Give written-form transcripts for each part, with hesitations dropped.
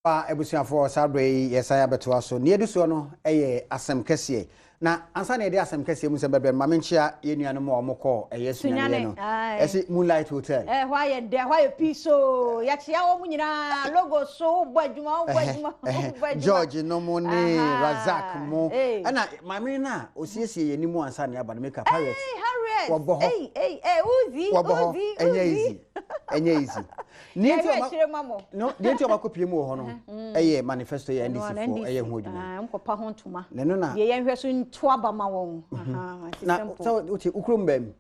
Pa abusuafoɔ, saa berɛ yi yɛsan abɛtoa so. Nea ɛdi soɔ no yɛ asɛm kɛseɛ. Na ansa na yɛde asɛm kɛseɛ mu nsɛm bɛbrɛ no, ma menkyea yɛn nuanom a wɔkɔɔ ɛyɛ Sunyani no. Ɛse Moonlight Hotel. Ɛhɔ ayɛ dɛ, ɛhɔ ayɛ peace o. Yɛkyea wɔn nyinaa, logo so, wobɔ adwuma, wobɔ adwuma, wobɔ adwuma. George no mo ne Razak mo. Ɛna maame no a ɔsiesie yɛn anim ansa na yɛaba no, makeup, Harriet. Harriet. Wɔbɔ hɔ. Uzi, Wɔbɔ hɔ. Uzi, Ɛnyɛ easy. Ɛnyɛ easy. Nea nti ɔma ma mo. No, deɛ nti ɔma kɔpie mu wɔ hɔ no ɛyɛ manifesto yɛ NDC foɔ ɛyɛ ho adwuma. Nkɔpa ho ntoma. Na ɛno na. Deɛ yɛnhwɛ so nto aba ma wɔn. Na sɛ wote ukurom bɛn?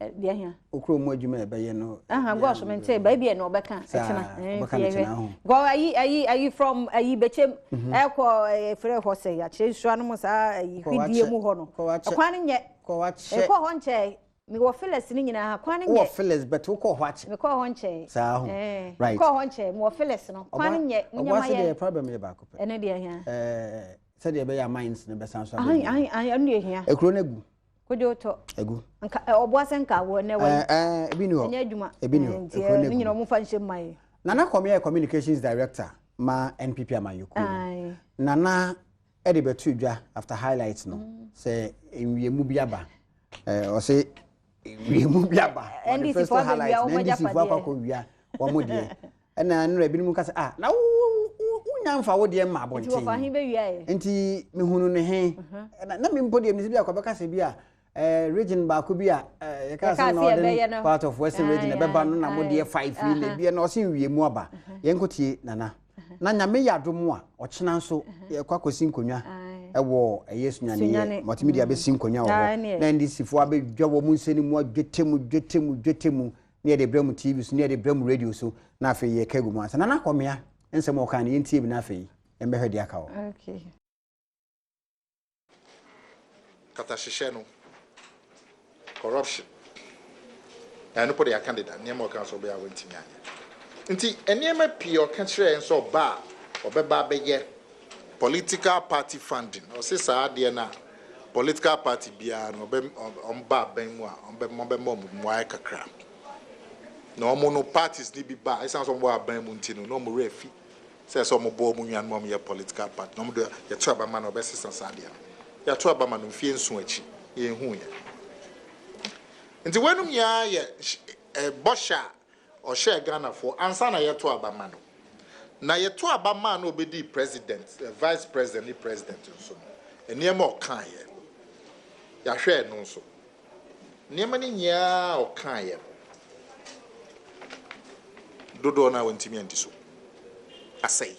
Deɛ hia. Ukurom mu adwuma ɛbɛyɛ no. Gɔs mente baabi ɛna ɔbɛka ɛkyena. Ɔbɛka no kyena ho. Gɔ ayi ayi ayi from ayi bɛkyɛm ɛkɔ ɛfrɛ hɔ sɛ akyerɛ nsuo no mu saa ayi hwidie mu hɔ no. Ɛkwan no nyɛ. Kɔwakyɛ. Ɛkɔ hɔ nkyɛn. Mewɔ fillers no nyinaa, kwan no nyɛ. Wowɔ fillers but wokɔɔ hɔ akyɛ. Mekɔɔ hɔ nkyɛe. Saa ho. Eh, Right. Mekɔɔ hɔ nkyɛe, mewɔ fillers no. Kwan no nyɛ, monyɛ ma Ɔboase yɛn. deɛ problem yɛ baako pɛ. Ɛno deɛ hia. Eh, sɛdeɛ ɛbɛyɛ a mines no bɛsan so Ahan, abɛgu. ahan, ahan, ɛno deɛ hia. Ekuro no agu. Kodwo tɔ. Agu. Nka, eh, ɔboase nka wɔ nɛ wɔ. Eh, eh, ebi ni hɔ. Ɛnyɛ adwuma. Ebi ni hɔ. Eh, nti, Ekuro no eh, ne nyinaa agu. ɔmo fa nhyɛ mu ma yɛ. Nana Kwame yɛ communications director ma NPP amanyɔkuo no. Aye. Nana ɛde bɛto dwa after highlights no sɛ nwiemu bi aba. Ɔse wiemu bi aba manifesto highlight na NDC fo akɔ akɔ wia wɔn deɛ ɛna nnura ebinom ka sɛ ah na wo wonya nfa wo deɛ mma abɔnten nti mehunu ne he na na mi mpo deɛ mesi bi akɔ bɛka sɛ bi a region baako bi a yɛka sɛ northern part of western region ɛbɛba no na mo deɛ 5 yi na ebi na ɔse nwiemu aba yɛn ko tie nana. Na Nyame yɛ adom a, ɔkyena nso yɛkɔ akɔsi nkonnwa wɔ ɛyɛ Sunyani Multimedia bɛsi nkonnwa wɔ hɔ na NDC foɔ abɛdwa wɔn nsa no mu adwete mu dwete mu dwete mu na yɛde brɛ mu TV so na yɛde brɛ mu radio so na afei yɛka agu mu ansa. Nana Akɔmea nsɛm a ɔkae no yɛntie bi na afei yɛmbɛhwɛ deɛ aka hɔ. Okay. Katahyehyɛ no, corruption, na ɛno po de yɛaka deda, nneɛma a ɔka sɛ ɔbɛyɛ a wantumi anyɛ. Nti nneɛma pii a ɔka kyerɛɛ yɛn sɛ ɔba a ɔbɛba abɛyɛ, political party funding, ɔse saa adeɛ no a political party biara no ɔbɛ ɔba aban mu a ɔbɛma wɔn mmuaeɛ kakra. Na wɔn no parties no bi ba a, ɛsiane sɛ wɔn wɔ aban mu nti no na wɔn werɛ afi. Sɛ ɛsɛ wɔboa wɔn nuanom a wɔyɛ political party na wɔde yɛto aba ma no ɔbɛsesa saa adeɛ no. Yɛato aba ma no mfeɛ nson akyi yɛnhuu yɛ. Nti weinom nyinaa yɛ bɔhyɛ a ɔhyɛɛ Ghanafoɔ ansa na yɛto aba ma no. Na yɛto aba maa no ɔbɛdii president, vice president ne president nso no, nneɛma a ɔkaeɛ no, yɛahwɛ ɛno nso. Nneɛma no nyinaa a ɔkaeɛ no, dodoɔ no ara wantumi andi so. Asɛe.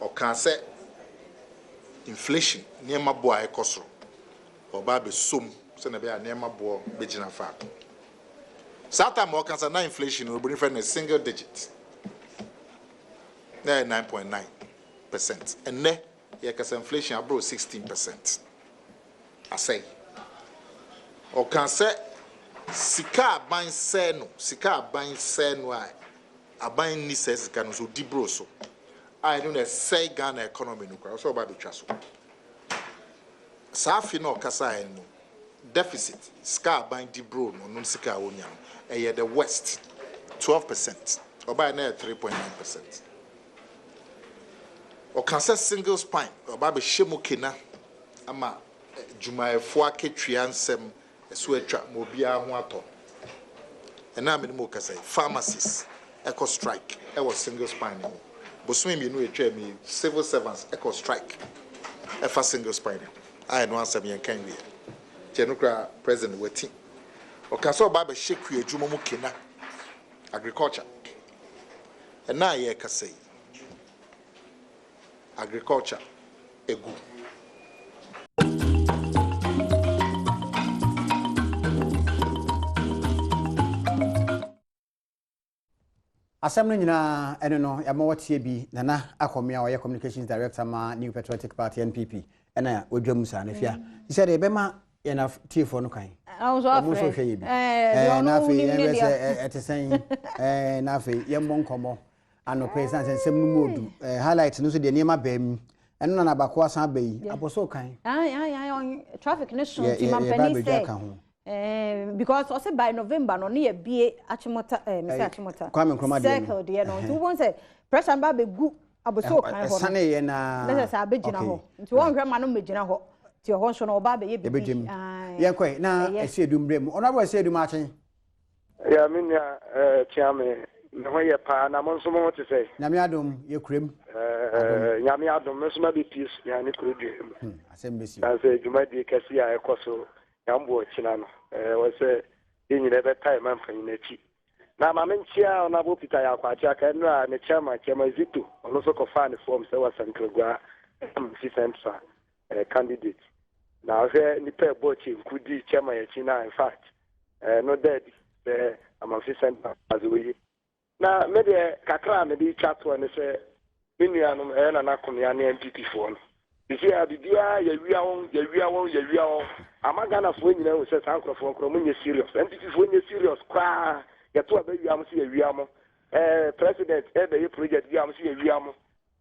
Ɔkaa sɛ inflation, nneɛma boɔ a ɛkɔ soro, ɔba abɛsɔ mu sɛdeɛ ɛbɛyɛ a nneɛma boɔ bɛgyina faako. Saa time a ɔka sɛ na inflation no, oburoni frɛ no single digit, na ɛyɛ 9.9 percent. Ɛnnɛ yɛkasa inflation aboro 16 percent. Asɛe. Ɔkaa sɛ sika a aban sɛe no, sika a aban sɛe no a aban nni saa sika no nso ɔdi boro so a ɛno na ɛsɛe Ghana economy no koraa, ɔsɛ ɔba abɛtwa so. Saa afe no a ɔkasaeɛ no, deficit, sika a aban di boro no, ɔno sika a ɔnya no, ɛyɛ the worst, 12 percent. Ɔbaeɛ na ɛyɛ 3.9 percent. Ɔka sɛ single spine, ɔba abɛhyɛ mu kena ama adwumayɛfoɔ akatua nsɛm so atwa ma obiara ho atɔ no. Ɛnnɛ a me ne mo rekasa yi, pharmacies kɔ strike wɔ single spine no ho. Bosome mmienu a atwam yi, civil servants kɔ strike ɛfa single spine ho a ɛno asɛm yɛnka nwieɛ. Nti ɛno koraa President wati. Ɔka sɛ ɔba abɛhyɛ kuadwuma mu kena, agriculture. Ɛnnɛ a yɛrekasa yi, agriculture egu. Asɛm no nyinaa ɛno no yɛama wɔteɛ bi. Nana Akɔmea a ɔyɛ Communications Director ma New Patriotic Party, NPP, ɛna wadwa mu saa no afia. Sɛ deɛ ɛbɛma yɛn atiefoɔ no kwan. Wɔn nso hwɛ yɛ bi. Na afei yɛn sɛ ɛte sɛn na afei yɛmmɔ nkɔmmɔ anɔpa yi sane sɛ nsɛm no mu odu. Highlight no nso deɛ nneɛma baa mu. Ɛno na nabako asan aba yi. Abɔsɔ kan. Traffic ne so nti mampanin sɛ. Ka ho. Eh, because ɔsɛ by November no ne yɛ bie Achimota eh, mesɛ Achimota. Kwame Nkrumah deɛ no. Circle deɛ no. Nti wobɛhu sɛ pressure no ba bɛgu aboso kan hɔ no. Ɛsane yɛ na. Ne sɛ sɛ abɛgyina hɔ. Nti wɔnhwɛ ma no mmɛgyina hɔ. Nti ɛhɔ nso no ɔba abɛyɛ biribi. Yɛbɛdwam. Yɛnkɔe na ɛsɛ edu mmerɛ mu. Ɔno ɛsɛ edu makye. Ya me nua eh, Kyeame, me ho yɛ paa na mo nso mo ho te sɛ? Nyame adom, yɛ kuram. Eh, Nyame adom, me nso mabɛpie sua ne kuro dua mu. Asɛm bɛsi. Na sɛ dwumadie kɛse a ɛkɔ so Nyamboɔ kyena no, eh, wɔ sɛ yɛn nyinaa bɛtae ma mpanyin akyi. Na ma menkyea Honourable Peter Yaw Kwakye aka nnura ne chairman, Chairman Zito, ɔno nso kɔfaa ne fɔm sɛ Wasankraguaa Amansi Central eh, candidate. Na ɔhwɛ nipa ɛbɔ kyenku dii chairman akyi na in fact, eh, no da adi sɛ Amanfi Central adze oye. Na me deɛ kakra a mede retwa toɔ ne sɛ me nuanom ɛyɛ Nana Akomea ne NPP foɔ no sisi a biribiara yɛawia wɔn yɛawia wɔn yɛawia wɔn ama Ghanafoɔ nyinaa hu sɛ saa nkorɔfoɔ korɔ wɔn nyɛ serious NPP foɔ nyɛ serious koraa yɛto aba wia mo sɛ yɛawia mo ɛɛ president ɛbɛyɛ project bi a mo sɛ yɛawia mo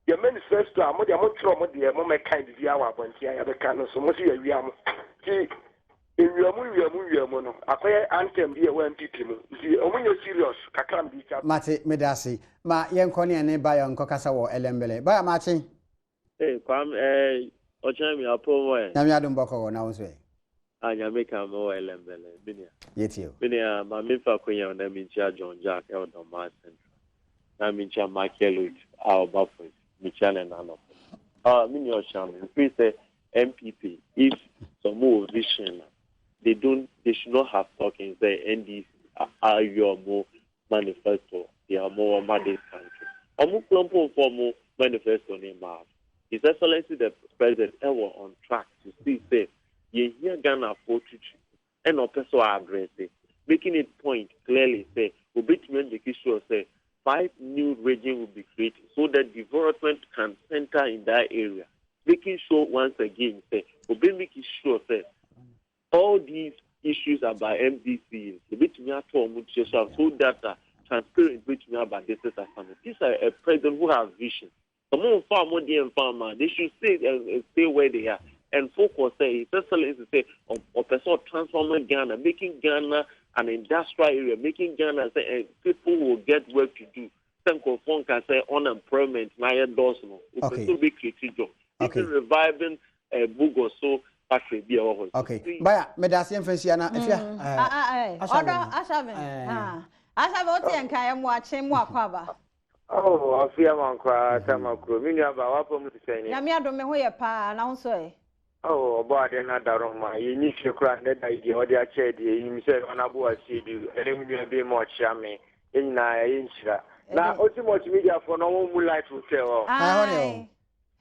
Yɛ manifesto a mo deɛ mo ntwerɛ mo deɛ mo mɛkan biribiara wɔ abɔnten a yɛbɛka no so mo se yɛawia mo nti nwiamu nwiamu nwiamu no akɔyɛ anthem bi a ɛwɔ NPP mu nti ɔmo nyɛ serious kakra mede twa. Mate, meda ase. Ma yɛnkɔ ne yɛne Bayo nkɔkasa wɔ Elembele. Bayo, makye. Hey, Kwame, eh, ɔkyɛn mi apɔ mu ɛ. Nyame adom bɔkɔ wɔ na wo nso ɛ. Ah, Nyame ka me wɔ Elembele, me nua. Yɛtie o. Me nua, ma me fa akonya na me nkyia John Jack ɛwɔ Dormaa Central. Na me nkyia Michael Otu a ɔba Point, me kyia no ɛna anɔpa. Ah, me nua ɔkyia me, mfiri sɛ NPP, if sɛ ɔmo wɔ vision a, they don't, they should not have talking sɛ NDC ayɛ ɔmo manifesto deɛ ɔmo wɔ ma this country. Ɔmo kura mpo nfa ɔmo manifesto ne mmaa. His Excellency the President ɛwɔ on track to see sɛ yɛhia Ghanafoɔ tutu ɛna ɔpɛ sɛ ɔaddress making it point clearly sɛ obetumi amake sure sɛ five new region will be created so that development can center in that area making sure once again sɛ obe make sure sɛ all these issues about MDCs ebetumi ato wɔn tiri so so that uh, transparent betumi aba this is assembly these are a president who have vision Ɔmo nfa ɔmo deɛ nfa mma. They should stay and stay where they are and focus sɛ His Excellency sɛ ɔpɛ sɛ ɔtransform Ghana, making Ghana an industrial area, making Ghana sɛ eh, people will get work to do. Sɛ nkurɔfoɔ nka sɛ unemployment na ayɛ dɔɔso no, ɔpɛ sɛ ɔbɛ create job. Even reviving eh, Bogoso factory bi a ɛwɔ hɔ. Okay. Baya, meda ase mfa nhyia na afia. Ɔdɔ Ashaven. Ashaven, wote yɛn nka yɛ mmoakye mmoakɔ aba. Oh, afi ama koraa tama kuro. Me nua ba, w'afa mu te sɛn ni? Nyame adom me ho yɛ paa, na wo nso ɛ? Oh, ɔbɔ adeɛ no adaro ma yɛnyi fie koraa nnɛ da yi deɛ ɔde akyɛ deɛ yɛnim sɛ ɔnabo asie bi ɛne me nua bi ma ɔkyea me yɛn nyinaa yɛyɛ nhyira na ɔti multimediafoɔ no ɔmo mu light hotel hɔ. Ɛhɔ ne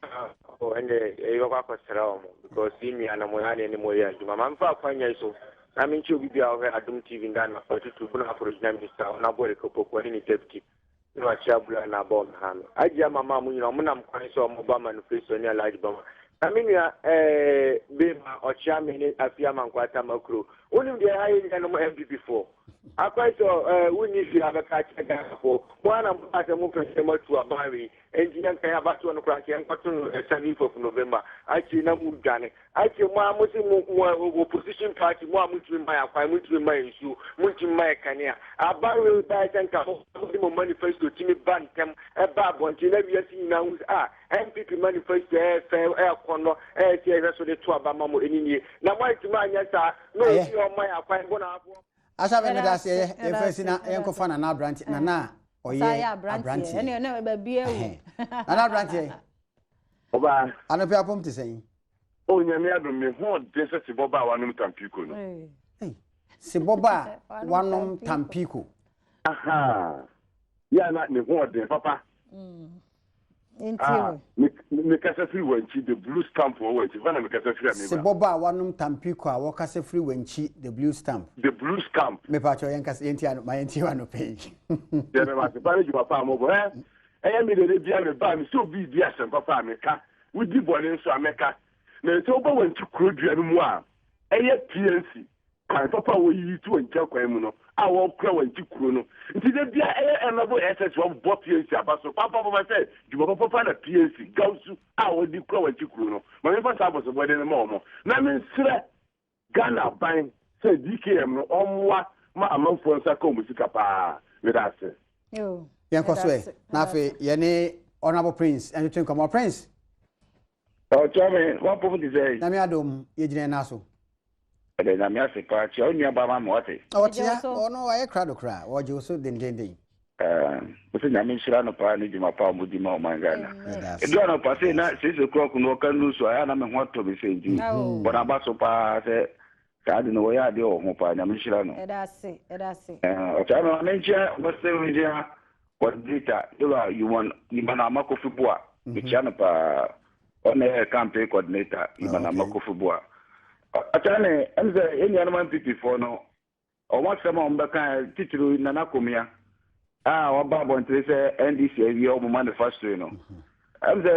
ɔ. Oh, ɛnde yɛbɛkɔ akɔsra wɔn because yɛn nuanom yɛn ne ne mo yɛ adwuma. Ma memfa akwanya yi so na menkyɛ obi bi a ɔhwɛ Adom TV Ghana ɔtutu Bono Aforo Gyina Minister Honourable Eric Opoku ne ne deputy ne wakyɛ abura na abɔ wɔn ha no. Agye ama ma mo nyinaa wɔn nam kwan sɛ wɔn ba manifesto ne Alhaji Bama. Na me nua ɛɛ Bema ɔkyea me ne Afia Amankwa Tamakuro. Wonim deɛ ɛha yɛn nuanom MPP foɔ. Akwan sɛ ɛɛ wonni hwee abɛka akyerɛ Ghanafoɔ. Mo ara na mo kaa sɛ mo pɛ sɛ moatu aban wei. Enti yɛnka yɛn abatoɔ no koraa nka yɛnkɔto no 7th of November. Akyire na mo dwane. Akyire mo ara mo se mo mo opposition party mo a montumi mma yɛn akwan, montumi mma yɛn nsuo, montumi mma yɛn kanea. Aban wei baeɛ sɛ nka mo mode mo manifesto tumi ba ntɛm ɛba abɔnten na wiase nyinaa hu sɛ ah NPP manifesto ɛyɛ fɛ, ɛyɛ kɔnnɔ, ɛyɛ sɛ yɛhwɛ so de to aba ma mo ɛni nie. Na moantumi anyɛ saa na obi a ɔmma yɛn akwan bɔ n'aboɔ. Asa bɛ meda ase ɛyɛ yɛmfa si na yɛnkɔfa nana aberanteɛ nana a ɔyɛ aberanteɛ nana aberanteɛ ɔbaa anɔpɛ apɔm te sɛn. O nyame adom me ho ɔden sɛ sebɔba a wanom tampiko no. Sebɔba a wanom tampiko. Aha yɛ na ne ho ɔden papa. Ah, me me kasa firi wankyi the blue stamp wɔ wankyi hɔ na me kasa firi ameba. Sebɔba a wanom Tampico a wɔkasa firi wankyi the blue stamp. The blue stamp. Me pa kyɛw yɛn kasa yɛn ti ano ma yɛn ti ano pɛ yi. Yɛ bɛ ma se pa ne dwuma pa a mo bɔ ɛ ɛyɛ me de de bia me ba me sɛ obi di asɛm papa a meka wodi bɔne nso a mɛka na sɛ woba wankyi kuro dua no mu a ɛyɛ PNC Kwan papa a wɔyiyi to wɔn nkyɛn kwan mu no a wɔkura wɔn akyi kuro no nti da biara ɛyɛ Honourable SS wɔbɔ PNC aba so papapapa sɛ dwuma papapa na PNC gawsu a wɔde kura wɔn akyi kuro no ma memfa saa abɔsɔbɔde no ma wɔn na mensrɛ Ghana aban sɛ DKM no ɔmmoa ma amanfoɔ nsa ka wɔn sika paa. Meda ase. Yɛnkɔ so ɛ na afei yɛne Honourable Prince ɛntwetwe nkɔmmɔ. Prince. Ɔkyɛ me wapɔm te sɛ. Nyame adom yɛgyina yɛn nan so. Ɛdɛ nyame ase paa kyia wo nua baa ma me wate. Ɔkyea ɔno wayɛ krado koraa ɔgye wo so dendenden. Mese nyame nhyira no paa ne dwuma pa a ɔmo di ma ɔman Ghana. Edu anɔpa sei na 6 o'clock no ɔka news a ɛyɛ a na me ho atɔ me sei nti bɔ n'aba so paa sɛ saa ade no wɔyɛ adeɛ wɔ ho paa nyame nhyira no. Ɛda ase ɛda ase. Ɔtaa me ma menkyia Western Regional Coordinator Dora Yuman Yuman Ama Kofi Boa mekyia no paa ɔna ɛyɛ campaign coordinator Yuman Ama Kofi Boa. Ɔtaa me ɛm sɛ yɛn nuanom NPP foɔ no Wɔn asɛm a wɔbɛka titiriw Nana Akomea a waba abɔntene sɛ NDC awie wɔn manifesto no. Ɛm sɛ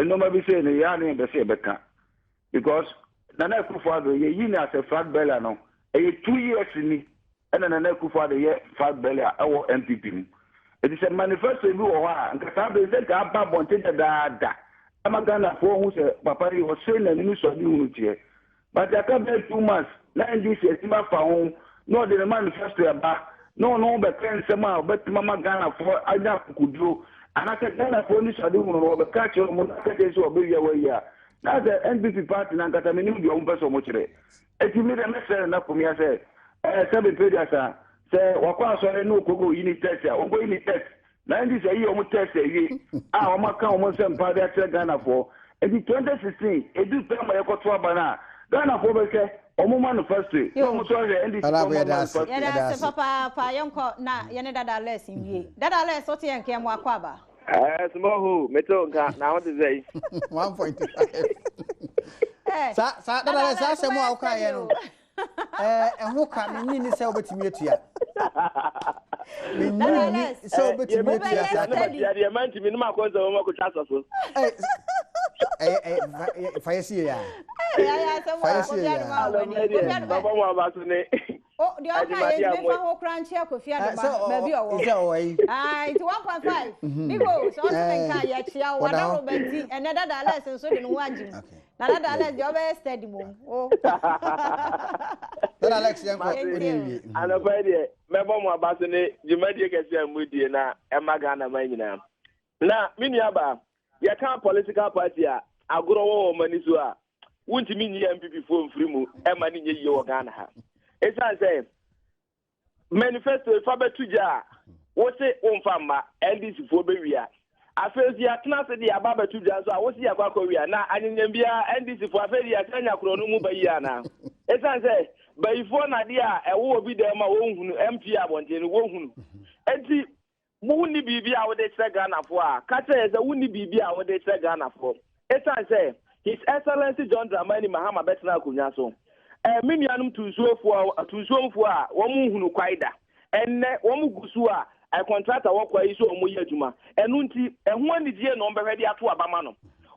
nneɛma bi sei no yɛ a ne yɛbɛ sɛ yɛbɛka because Nana Akufo-Addo yɛyi no as a flag bearer no ɛyɛ 2 years ni ɛna Nana Akufo-Addo yɛ flag bearer ɛwɔ NPP mu. Eti sɛ manifesto bi wɔ hɔ a nka saa bere sɛ nka aba abɔnten dadaada ama Ghanafoɔ hu sɛ papa yi ɔsɛ n'anim sɔ ne hunu teɛ. But aka bɛyɛ 2 months na NDC atumi afa ho na ɔde ne manifesto aba na ɔno bɛka nsɛm a ɔbɛtumi ama Ghanafoɔ anya akokoduro anaasɛ Ghanafoɔ ani sɔ ade hunu no wɔbɛka akyerɛ wɔn na aka kyerɛ sɛ wɔbɛwia wɔayi a na sɛ NPP party no ankasa menim deɛ wɔn pɛ sɛ wɔn kyerɛ. Eti mi deɛ mɛsrɛ Nana Akomea sɛ ɛɛ sɛbe Peduasa sɛ wakɔ asɔre na ɔkɔkɔ yi ne test a ɔnkɔyi ne test na NDC ayi wɔn test awie a wɔn aka wɔn nsɛmpa de akyerɛ Ghanafoɔ. Nti 2016 edu pɛ ma yɛkɔto aba no a Ghanafoɔ bɛhwɛ wɔn manifesto na wɔn nso ahwɛ NDC foɔ wɔn manifesto. Yɛda ase papaapa. Yɛnkɔ na yɛne Dada Les nwie. Dada Les, wote yɛn nka mu akɔ aba. Ɛɛ small hole mete wo nka na ho te sɛ yi. 1.5. Saa saa Dada Les, saa asɛm a woka yɛ no ɛɛ ɛho ka menyi ni sɛ wobɛtumi atua. Menyi ni sɛ wobɛtumi atua saa ka. Deɛ mantumi no makɔ nsɛm ma kɔtwa asɔ so. Ɛɛ fa yɛ sie ya. Fa yɛ sie ya. Bàbá mu aba so ne. Deɛ ɔka yɛ ntumi fa ho kora nkyea Kofi Adoma baabi ɔwɔ. Sɛ ɔwɔ yi. Nti 1.5. Bigo sɛ ɔte ne nka yɛkyea wo wadaro ba nti ɛnɛ Dada Alex nso de ne ho agye mu. Na Dada Alex deɛ ɔbɛyɛ steady mom. O. Dada Alex yɛn kɔ o de wie. Anɔpa yi deɛ mɛbɔ mo aba so ne dwumadie kɛse a mudie na ɛma Ghana man nyinaa. Na me nua baa, yɛka political party a agorɔ wɔ wɔn ani so a wontumi nyi NPP foɔ mfiri mu ɛma ne nyɛ yie wɔ Ghana ha. Ɛsiane sɛ manifesto fa bɛto gya a wose womfa mma NDC foɔ bɛwia. Afei nso yɛatena ase de aba abɛto dwa nso a wose yɛakɔ akɔwia na anyenyam biara NDC foɔ afei de yɛasan anya korɔ no mu bayi anaa? Ɛsiane sɛ bayifoɔ na adeɛ a ɛwɔ obi dan mu a wɔnhunu MP abɔnten no wɔhunu. Enti wonni biribi a wode kyerɛ Ghanafoɔ a, ka kyerɛ yɛ sɛ wonni biribi a wode kyerɛ Ghanafoɔ. Ɛsiane sɛ His Excellency John Dramani Mahama bɛtena akonnwa so. Me nuanom tunsuofoɔ tunsuomfoɔ a wɔn nhunu kwae da. Ɛnnɛ wɔn gu so a kɔntrata wɔ kwae yi so a wɔyɛ adwuma. Ɛno nti ɛho anigyeɛ na wɔbɛhwɛ de ato aba ma no.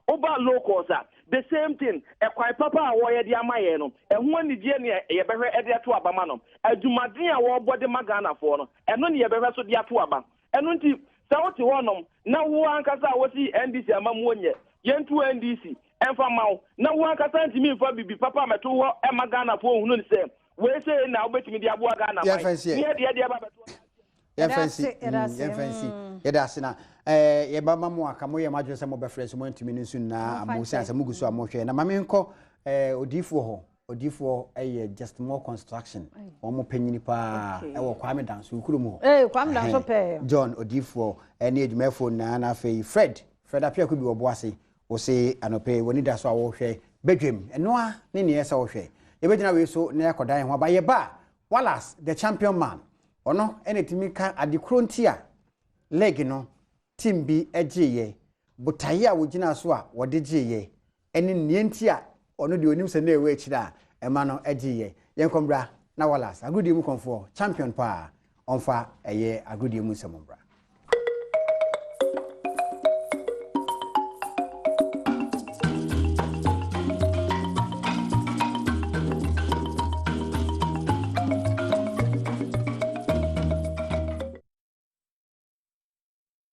Woba locals a, the same thing. Ɛkwan papa a wɔyɛ de ama yɛn no, ɛho anigyeɛ na yɛbɛhwɛ de ato aba ma no. Adwumaden a wɔrebɔ de ma Ghanafoɔ no, ɛno ne yɛbɛhwɛ so de ato aba. Ɛno nti sɛ wote hɔnom na wo ankasa a wosi NDC amammuo nyɛ, yɛntu NDC ɛmfa ma wo, na wo ankasa ntumi mfa biribi papa mmɛto hɔ ɛma Ghanafoɔ nhunu no sɛ wei sei na wobɛtumi de aboa Ghana man, ne yɛde yɛde aba bɛto Yɛmfa nsi, yɛmfa nsi, yɛda ase na ɛɛ yɛba ma mo aka mo yɛ mo adwene sɛ mobɛfrɛ so mo antumi no nso nyinaa amo sɛ asɛ mo gu so a mohwɛ na ma menkɔ ɛɛ odiifoɔ hɔ. Odiifoɔ ɛyɛ Just More Construction, wɔn mo panyini paa ɛwɔ Kwame Danso kurom hɔ. Ee Kwame Danso pɛɛ. John odiifoɔ ɛne adwumayɛfoɔ nyinaa na afei Fred Fred Apiako bi wɔ Boase wose anɔpɛ w'ani da so a wɔhwɛ badwam ɛnoa ne neɛ ɛsɛ wɔhwɛ. Yɛbɛgyina wei so na yɛakɔdan yɛn ho aba yɛba a Wallace the champion man ɔno ɛna ɛtumi ka ade koro nti a league no team bi gyeeɛ, botaeɛ a wɔgyinaa so a wɔde gyeeɛ ɛne nea nti a ɔno deɛ onim sɛ na ɛwɔ akyire a ɛma no gyeeɛ. Yɛnkɔ mbra na Wallace, agorodie mu kɔmfoɔ, champion paa, ɔmfa ɛyɛ agorodie mu nsɛm mbra.